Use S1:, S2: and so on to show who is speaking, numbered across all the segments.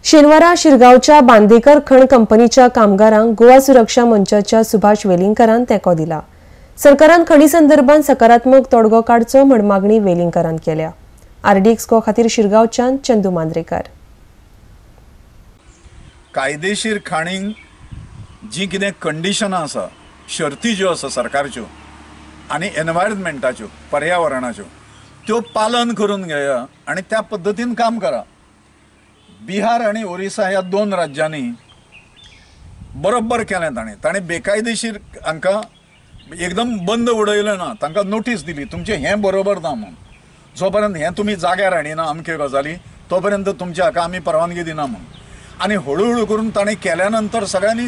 S1: शेनवारा शिरगांवच्या बांदेकर खण कंपनीच्या कामगारांक गोवा सुरक्षा मंचाच्या सुभाष वेलिंगकारान तेंको दिला. सरकारान खणी संदर्भात सकारात्मक तोडगो काडचो म्हण मागणी वेलिंगकारान केल्या. आरडीएक्स गोवा खातीर शिरगांवच्यान चंदू मांद्रेकर.
S2: कायदेशीर खाणींक जी कितें कंडिशनां आसा, शर्ती ज्यो आसा सरकारच्यो आनी एनवायरमेंटाच्यो, पर्यावरणाच्यो, त्यो पालन करून घेया आनी त्या पद्दतीन काम करा. बिहार आनी ओरिसा ह्या दोन राज्यांनी बरोबर केलें ताणें. ताणें बेकायदेशीर हांकां एकदम बंद उडयलें ना, तांकां नोटीस दिली तुमचें हें बरोबर ना म्हूण. जो पर्यंत हें तुमी जाग्यार हाडिना अमक्यो गजाली तो पर्यंत तुमच्या हाका आमी परवानगी दिना म्हूण. आनी हळुहळू करून ताणें केल्या नंतर सगळ्यांनी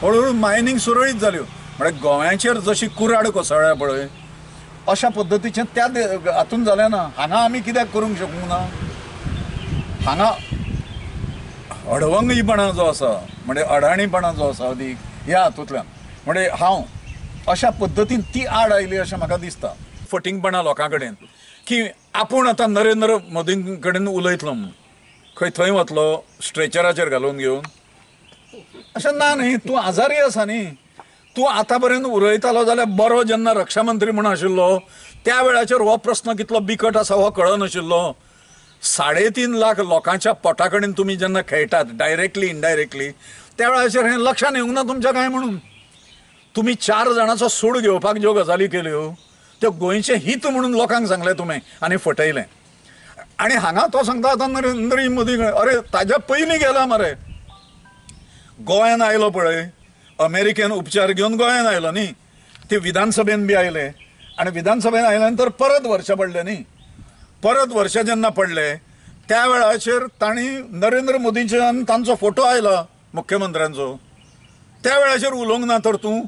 S2: हळुहळू मायनींग सुरळीत जाल्यो. म्हळ्यार गोंयाचेर जशी कुराड कोसळ्ळ्या पळय अशा पद्दतीचें त्या हातून जालें ना. हांगा आमी कित्याक करूंक शकूंक ना? हांगा अडवंगीपणा जो आसा, म्हणजे अडाणीपणा जो आसा अदीक ह्या हातूंतल्यान, म्हणजे हांव अशा पद्दतीन ती आड आयली अशें म्हाका दिसता. फटींगपणा लोकां कडेन की आपूण आतां नरेंद्र मोदी कडेन उलयतलो म्हूण, खंय थंय वतलो स्ट्रेचराचेर घालून घेवन, अशें ना न्ही. तूं आजारी आसा न्ही, तूं आतां पर्यंत उलयतालो जाल्यार बरो जेन्ना रक्षा मंत्री म्हूण आशिल्लो त्या वेळाचेर हो प्रस्न कितलो बिकट आसा हो कळनाशिल्लो. 3.5 लाख लोकांच्या पोटा कडेन तुमी जेन्ना खेळटात डायरेक्टली इनडायरेक्टली त्या वेळाचेर हें लक्षांत येवंक ना तुमच्या काय म्हणून. तुमी 4 जाणांचो सूड घेवपाक ज्यो गजाली केल्यो त्यो गोंयचें हित म्हणून लोकांक सांगलें तुवें आनी फटयलें. आनी हांगा तो सांगता आतां नरेंद्र मोदी, अरे ताज्या पयलीं गेला मरे, गोंयान आयलो पळय, अमेरिकेन उपचार घेवन गोंयान आयलो न्ही, ते विधानसभेन बी आयले आनी विधानसभेन आयल्या नंतर परत वर्षा पडले न्ही. परत वर्षा जेन्ना पडले त्या वेळाचेर तांणी नरेंद्र मोदीचे आनी तांचो फोटो आयला मुख्यमंत्र्यांचो, त्या वेळाचेर उलोवंक ना तर तूं.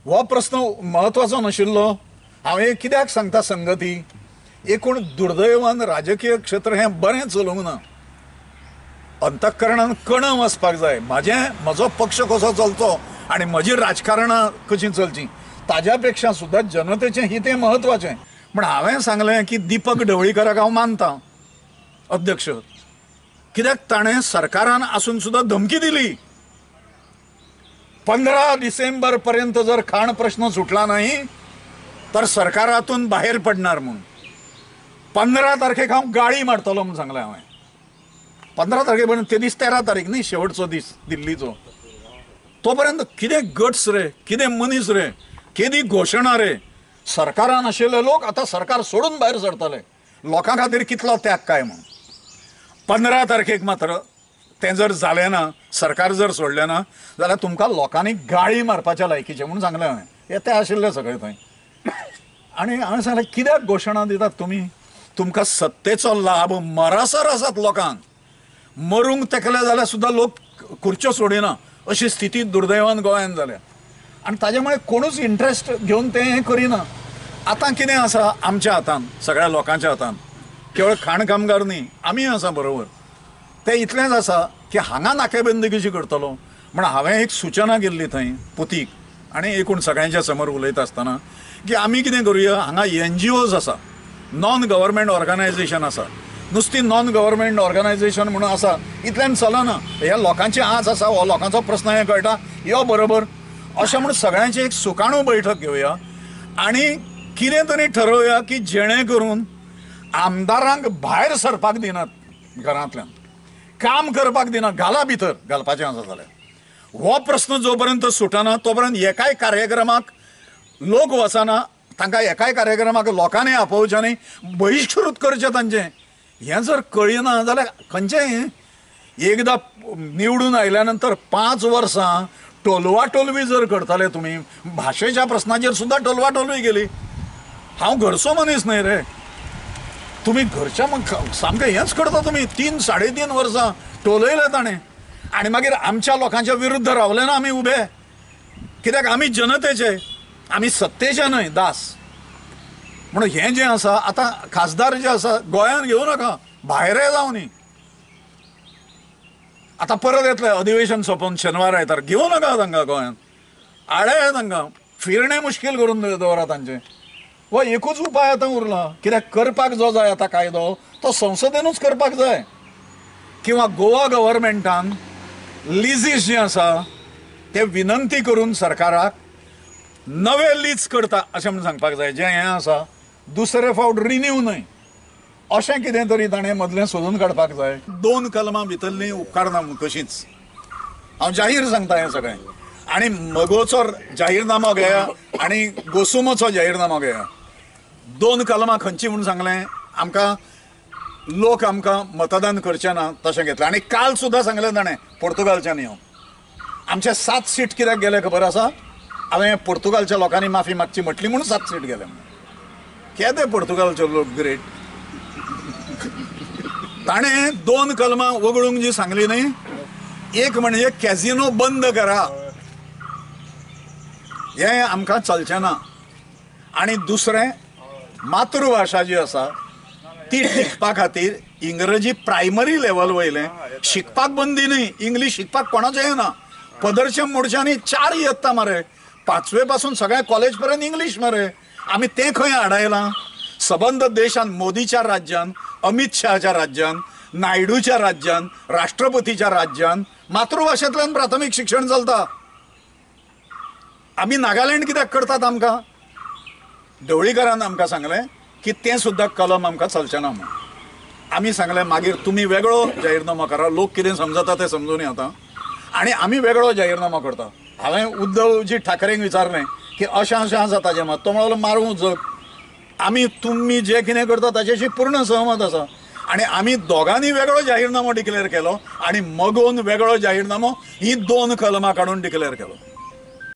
S2: हो प्रस्न म्हत्वाचो नाशिल्लो. हांव हें कित्याक सांगता संगती, एकूण दुर्दैवान राजकीय क्षेत्र हें बरें चलोवंक ना. अंतःकरणान कणम आसपाक जाय. म्हजो पक्ष कसो चलचो आनी म्हजी राजकारणां कशीं चलचीं ताज्या पेक्षा सुद्दां जनतेचें हित हें म्हत्वाचें. पूण हांवें सांगलें की दीपक ढवळीकराक हांव मानता अध्यक्ष, कित्याक ताणें सरकारान आसून सुद्दां धमकी दिली 15 डिसेंबर पर्यंत जर खाण प्रश्न सुटला नाही तर सरकारातून बाहेर पडणार म्हणून. 15 तारखेक हांव गाळी मारतलो म्हूण सांगलें हांवें. 15 तारखे पर्यंत, ते दीस 13 तारीख न्ही शेवटचो दीस दिल्लीचो, तो पर्यंत कितें गट्स रे, कितें मनीस रे, केदी घोशणा रे. सरकारान आशिल्ले लोक आतां सरकार सोडून भायर सरतले, लोकां खातीर कितलो त्याग काय म्हूण. 15 तारखेक मात्र तें जर जालें ना, सरकार जर सोडलें ना जाल्यार तुमकां लोकांनी गाळी मारपाच्या लायकीचें म्हूण सांगलें हांवें. हे ते आशिल्ले सगळे थंय. आनी हांवें सांगलें कित्याक घोशणा दितात तुमी, तुमकां सत्तेचो लाभ मरासर आसात लोकांक, मरूंक तेकले जाल्यार सुद्दां लोक खुर्च्यो सोडिना अशी स्थिती दुर्दैवान गोंयांत जाल्या. आनी ताजे मुळे कोणूच इंट्रस्ट घेवन तें हें करिना. आतां कितें आसा आमच्या हातान, सगळ्या लोकांच्या हातान, केवळ खाण कामगार न्ही आमी आसा बरोबर, तें इतलेंच आसा की हांगा नाकेबंदी कशी करतलो म्हण हांवें एक सुचना केल्ली थंय पुतीक आनी एकूण सगळ्यांच्या समोर उलयता आसतना की आमी कितें करुया, हांगा एनजीओज आसा, नॉन गव्हर्मेंट ऑर्गनायझेशन आसा, नुस्ती नॉन गव्हर्मेंट ऑर्गनायझेशन म्हणून आसा इतल्यान चलना, ह्या लोकांची आस आसा, हो लोकांचो प्रस्न हें कळटा यो बरोबर, अशें म्हणून सगळ्यांची एक सुकाणू बैठक घेवया आनी कितें तरी ठरोवया की जेणे करून आमदारांक भायर सरपाक दिनात, घरांतल्यान काम करपाक दिना, घाला भितर घालपाचें आसा जाल्यार. हो प्रस्न जो पर्यंत सुटना तो पर्यंत एकाय कार्यक्रमाक लोक वचना, तांकां एकाय कार्यक्रमाक लोकांनी आपोवचें न्ही, बहिश्कृत करचें तांचें. हें जर कळिना जाल्यार खंयचें एकदां निवडून आयल्या नंतर 5 वर्सां टोलवा टोलवी जर करताले तुमी, भाशेच्या प्रस्नाचेर सुद्दां टोलवा टोलवी केली. हांव घरचो मनीस न्हय रे, तुमी घरच्या सामकें हेंच करता तुमी. 3 साडे 3 वर्सां टोलयलें ताणें आनी मागीर आमच्या लोकांच्या विरुद्ध रावले ना आमी उबे, कित्याक आमी जनतेचे, आमी सत्तेचे न्हय दास. म्हणून हें जें आसा आतां खासदार जे आसा गोंयांत घेवं नाका, भायरय जावं न्ही. आतां परत येतलें अधिवेशन सोंपोवन शेनवार आयतार, घेवं नाका तांकां गोंयांत, आडय तांकां, फिरणें मुश्कील करून दवरा तांचें. हो एकूच उपाय आतां उरला, कित्याक करपाक जो जाय आतां कायदो तो संसदेनूच करपाक जाय. किंवा गोवा गव्हर्मेंटान लिजीस जे आसा ते विनंती करून सरकाराक नवे लीज करता अशें म्हूण सांगपाक जाय. जें हें आसा दुसरे फावट रिन्यू न्हय अशें कितें तरी ताणें मदलें सोदून काडपाक जाय. 2 कलमां भितरलीं उपकारना म्हूण कशींच हांव जाहीर सांगता हें सगळें. आनी मगोचो जाहीरनामो घेया आनी गोसुमोचो जाहीरनामो घेया. 2 कलमां खंयची म्हूण सांगलें आमकां लोक आमकां मतदान करचे ना तशें घेतलें. आनी काल सुद्दां सांगलें ताणें पोर्तुगालच्यान येवन आमचे 7 सीट कित्याक गेले खबर आसा? हांवें पोर्तुगालच्या लोकांनी माफी मागची म्हटली म्हणून 7 सीट गेले. केदे पोर्तुगालचे लोक ग्रेट. ताणें 2 कलमां वगळूंक जी सांगली न्ही, एक म्हणजे कॅझिनो बंद करा हें आमकां चलचें ना, आनी दुसरें मातृभाशा जी आसा ती टिकपा खातीर इंग्रजी प्रायमरी लेवल वयलें शिकपाक बंदी न्ही. इंग्लीश शिकपाक कोणाचें ना. पदरच्या मोडच्यांनी 4 यत्ता मरे, 5वे पासून सगळ्या कॉलेज पर्यंत इंग्लीश मरे. आमी तें खंय आडायलां? सबंद देशान मोदीच्या राज्यान, अमित शहाच्या राज्यान, नायडूच्या राज्यान, राष्ट्रपतीच्या राज्यान मातृभाशेंतल्यान प्राथमीक शिक्षण चलता. आमी नागालँड कित्याक करतात? आमकां ढवळीकरान आमकां सांगलें की तें सुद्दां कलम आमकां चलचें ना म्हूण. आमी सांगलें मागीर तुमी वेगळो जाहीरनामो करा, लोक कितें समजता तें समजून आतां, आनी आमी वेगळो जाहीरनामो करता. हांवें उद्धवजी ठाकरेंक विचारलें की अशें अशें आसा ताजें मत, तो म्हणलो मारूं जग. आमी तुमी जें कितें करता ताजेशी पूर्ण सहमत आसा. आनी आमी दोगांनी वेगळो जाहीरनामो डिक्लेर केलो आनी मगोन वेगळो जाहीरनामो ही 2 कलमां काडून डिक्लेर केलो.